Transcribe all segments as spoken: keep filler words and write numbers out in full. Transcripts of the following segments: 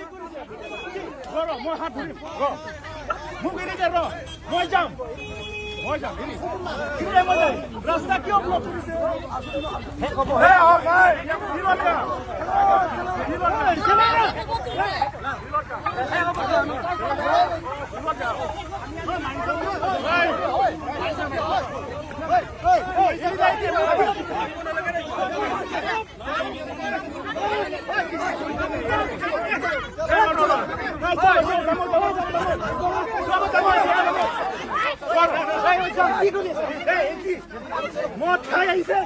ৰ, ৰ, মই হাত ধৰিম। ৰ। মোক এৰি দে, ৰ। মই যাম। মই যাম, এৰি। এৰি দে, মই যাম। ৰাস্তা কিয় ব্লক কৰিছে? শেষ হ'ব। হে, অ, নাই। বিৰত যা। বিৰত যা। মদ খাই আহিছে।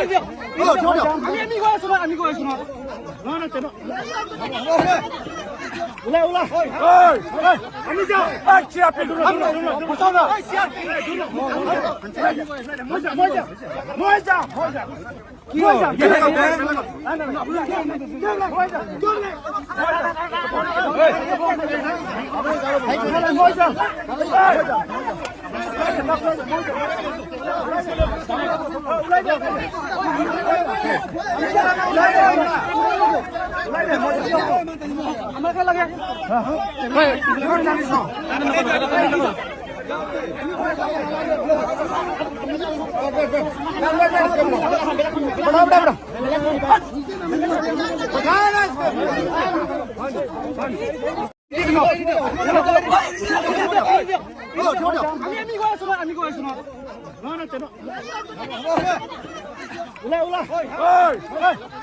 আমি, আমি গৈ আছো ন, আমি গৈ আছো ন। OLA, OLA. আমি যাওঁ। মই যাওঁ, মই যাওঁ, মই যাওঁ। কি হ'ল? আমি, আমি গৈ আছো ন, আমি গৈ আছো ন। OLA, OLA.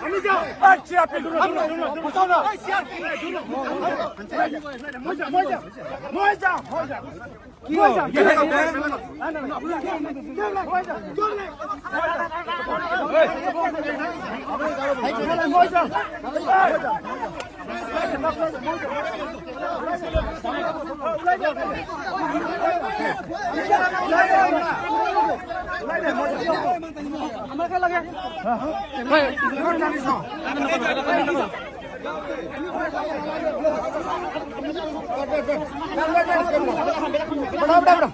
আমি যাওঁ। মই যাওঁ, মই যাওঁ, মই যাওঁ, মই যাওঁ। बड़ा, बड़ा, बड़ा।